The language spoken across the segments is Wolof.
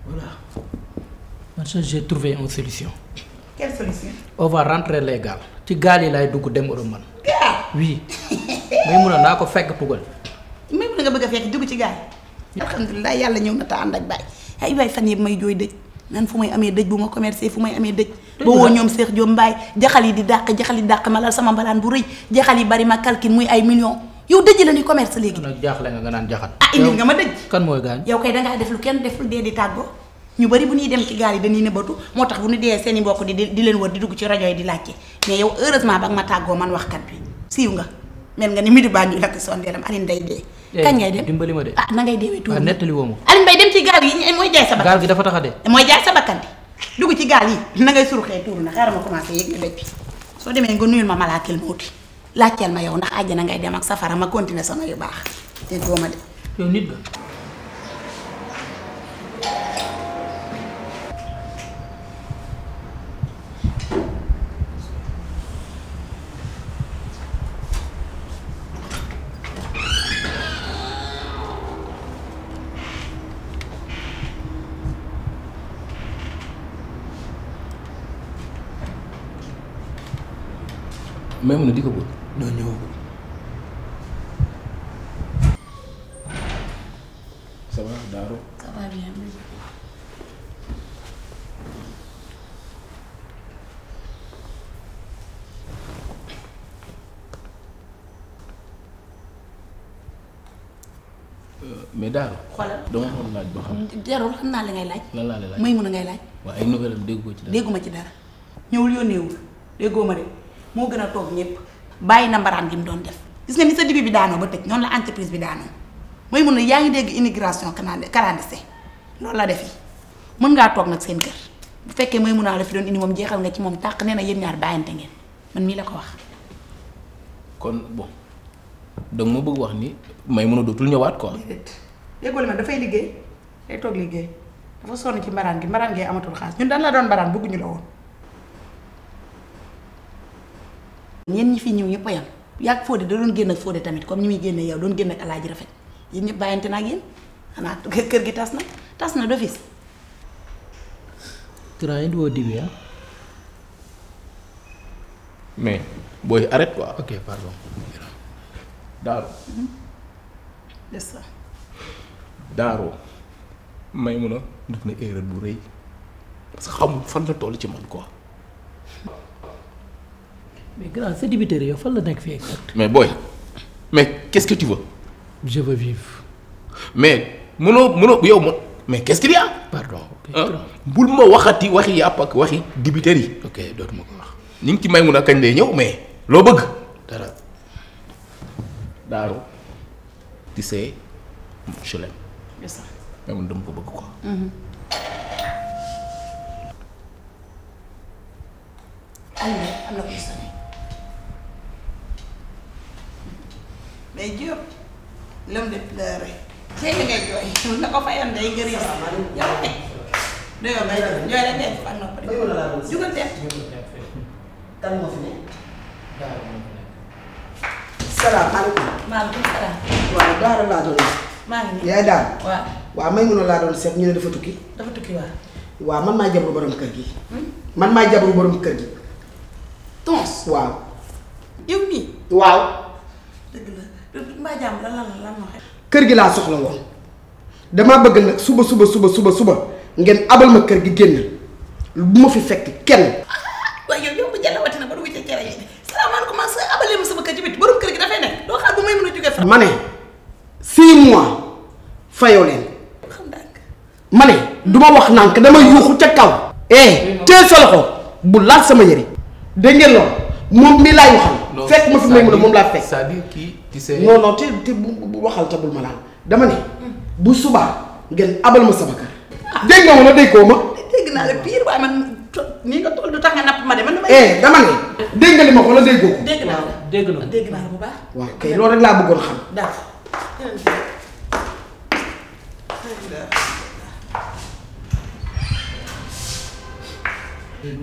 Voilà. Maintenant, j'ai trouvé une solution. Quelle solution? On va rentrer légal. ci gaal yi laay dugg dem Europe man. gaal. oui. may mun a naa ko fekk tugal. may mun a nga bëgg a fekk dugg ci gaal. alhamdulilah yàlla ñëw na ta ànd ak baay. ay waay fan yëpp may jooy dëj. nan fu may amee dëj bu ma commercé fu may amee dëj. ba woo ñoom Cheikh Diop Mbaye jaxal yi di dàq ma lal sama mbalaan bu rëy jaxal yi bari ma calcul muy ay millions yow dëj la ni commerce léegi. nag jaaxle nga naan jaxal. ah indil nga ma dëj. kan mooy gaañ. yow kay dangaa def lu kenn deful dee di tàggoo ñu bari bu ñuy dem ci gaal yi dañuy nëbbatu moo tax bu ñu dee seen i mbokk di leen wër di dugg ci rajo yi di laajte mais yow heureusement ba nga ma tàggoo man waxkat bi siiw nga mel nga ni midi baa ñuy lakk sondeelam Aline day dee. kañ ngay dem dimbali ma de. ah na ngay deewee tuuti. nettali woo ma. Aline Mbaye dem ci gaal yi mooy jaay sa bakkan. gaal gi dafa tax a dee. mooy jaay sa bakkan bi dugg ci gaal yi na ngay suruxee tuuru na xaaral ma commencé yëg nga dëj bi soo demee nga nuyul ma malaakil mawti laajteel ma yow ndax àjjana ngay dem ak safara ma continuer sama yu baax te doo ma de. yow nit nga. même na di ko bëgg. doo ñëwagul. ça va Daro. ça va bien. mais Daro. xoolal dama xool laaj ba xam. jarul xam naa li ngay laaj. lan laa lay laaj may mun a ngay laaj. waaw ay nouvelle am déggoo ci dara. dégguma ci dara ñëwul yónneewul déggoo ma de moo gën a toog ñëpp bàyyi na mbaraan gi mu doon def gis nga ni sa dibi bi daanoo ba tëj noonu la entreprise bi daanoo mooy mun a yaa ngi dégg immigration clandestine loolu la def yi mën ngaa toog nag seen kër bu fekkee mooy mun a la fi doon indi moom jeexal nga ci moom tàq nee na yéen ñaar bàyyante ngeen man mii la ko wax. kon bon donc ma bëgg wax ni may mën a dootul ñëwaat quoi. déedéet déggoo li ma dafay liggéey day toog liggéey dafa sonn ci mbaraan gi amatul xaalis ñun daan la doon mbaraan bëgguñu la woon. ñeen ñi fi ñëw ñëpp a yam yàgg Fodé da doon génn ak Fodé tamit comme ni muy génne yow doon génn ak Alaaji Rafet yéen ñëpp bàyyante na ak yéen xanaa kër gi tas na d'office. Tra indi woo dibi ah. mais booy arrête quoi. ok pardon. Daro. c'est ça. Daro may mën a def na erreur bu rëy parce que xamul fan la toll ci man quoi. mais grand sa dibiteri yow fan la nekk fii exact. mais booy mais qu'est-ce que tu veux. je veux vivre. mais mënoo yow ma mais qu'est-ce qu'il y a. pardon. bul ma waxati waxi yàpp ak waxi dibiteri yi. ok dootuma ko wax. ñu ngi ci may mun a kañ lay ñëw mais loo bëgg. dara. Daro tu sais je l'aime. c'est ça. mais man dama ko bëgg quoi. Aliou am na ko sonné mais Diop l'homme de pleurer. tey li ngay jooy na ko fayoon day gër yow ne doyoo may jooy rek ngay def ak nopp de jugal dem. kan moo fi ne. salaamaaleykum. maaleykum salaam. waaw Daara laa doon. maa ngi nii yaay daal. waaw waaw may mun a laa doon seet ñu ne dafa tukki. dafa tukki waaw. waaw man maay jabaru borom kër gi. man maay jabaru borom kër gi. tons waaw. yow mii. waaw. dëgg la mbaa jàmm lan moo xew. kër gi laa soxla woon damaa bëgg nag suba ngeen abal ma kër gi génn bu ma fi fekk kenn. waaye yow bu jëlee watina ba dugg ci cere yi salaamaaleykum maa sa abalee ma sama kër ci biti borom kër gi dafay nekk doo xaar bu may mën a jógee fa. ma ne 6 mois fayoo leen. xam ndànk. ma ne du ma wax nànk dama yuuxu ca kaw. teel sa loxo bu laal sama yëre dégg ngeen loolu moom mii laay waxal. fekk ma fi may mën a moom laa fekk. c'est-à-dire kii tu sais. non te bu waxal ca bul ma laal dama ne bu subaa ngeen abal ma sama kër. dégg nga wala déggoo ma. dégg naa la pire waaye man nii nga toll du tax nga napp ma de man damay. dama ne dégg nga li ma ko wala déggoo ko. dégg naa la dégg naa la bu baax. waaw kay loolu rek laa bëggoon xam. d'accord.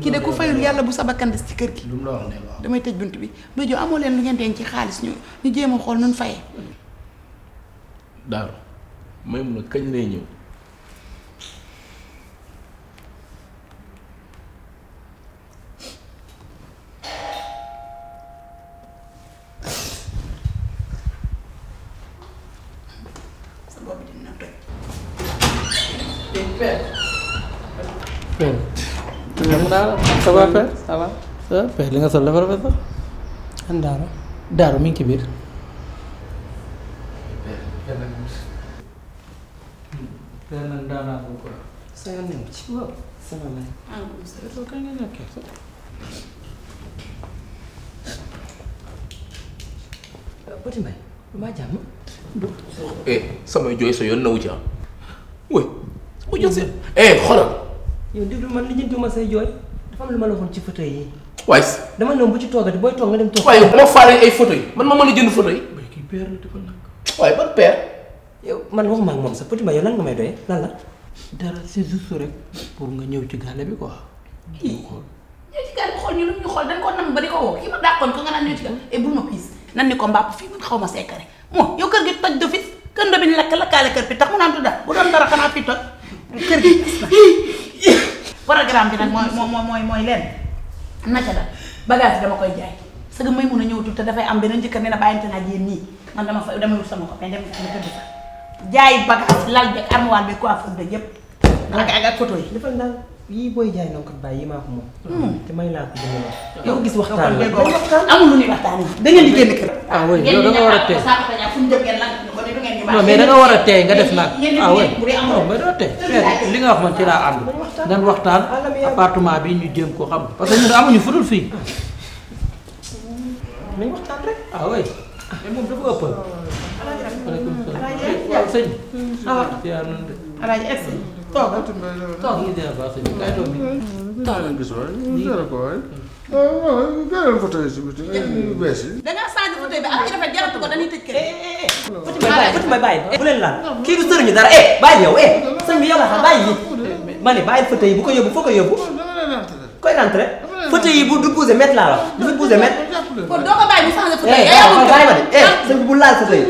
kii de ku fayul yàlla bu sa bakkan des ci kër gi. lu mu la wax ne waaw. damay tëj bunt bi ba jo amoo leen lu ngeen denc ci xaalis ñu jéem a xool nun fayee. Daro may mun a kañ lay ñëw. père. Père. Ça va père ça va. Ça va père li nga sol dafa rafet sax. an Daaro. Daaro mi ngi ci biir. père nag daanaa ko quoi. sa yoon ne ci waaw. sama lay. soo kañ nga ñàkkee sax. Petit Mbaye maa jàmm. samay jooy sa yoon nawu ci am. oui. bu jël seen. xoolal. yow déglu man li jëntuma say jooy dafa am lu ma la waxoon ci fauteuil yi. waaye. dama ne bu ci toogati booy toog nga dem toog. waaye moo faale ay photo yi man ma mën a jënd photo yi. mais kii père la dafa nag. waaye ban père. yow man waxuma ak moom sax Petit Mbaye yow lan nga may doyee lan la. dara c'est juste rek pour nga ñëw ci gàlle bi quoi. ñëw ci gàlle bi xool ñu lu ñu xool dañ ko nam ba di ko woo kii ma dàqoon ko nga naan ñëw ci gàlle et bul ma piis nan ni ko mbàpp fii man xaw ma seekare moo yow kër gi toj de fit kër ndo bi ñu lakkaale kër bi tax mu naan tudda bu doon dara xanaa fii toj kër gi programme bi nag mooy leen naka la bagage bi dama koy jaay sëga may mun a ñëwatul te dafay am beneen jëkkër ne na bàyyante naa yéen nii man dama wut sama copain dem na tëdd fa jaay bagage lal beeg armoire beeg coiffure beeg yëpp ak photo yi defal daal yii booy jaay noonu kat bàyyi yi maa ko moom. te may laa ko jëmee wax. yow gis waxtaan amul lu ñuy waxtaanee da ngeen di génn kër. ah oui yow da nga war a tey non mais da nga war a tey nga def nag ah oui non mais doo tey li nga wax man ci laa ànd dan waxtaan appartement bi ñu jéem ko xam parce que ñun amuñu fudul fii. nañ waxtaan rek. ah oui mais moom dafa ëppal. waaleykum salaam waaw sëñ. yaa noonu de. Alaaji egsi toog toog yi dina baax sëñ bi kay toog bi. da ngaa changé fauteuil bi ak ci dafa jaratu ko dañuy tëj kër. Petit Mbaye bàyyi bu leen laal kii du sëriñu dara bàyyi yow sëñ bi yow la xam bàyyi yi ma ne bàyyi fauteuil yi bu ko yóbbu foo ko yóbbu koy rentré fauteuil yi bu du bougé mètre laa wax du fi bougé mètre kon doo ko bàyyi mu changé fauteuil bàyyi ma de sëñ bi bu laal fauteuil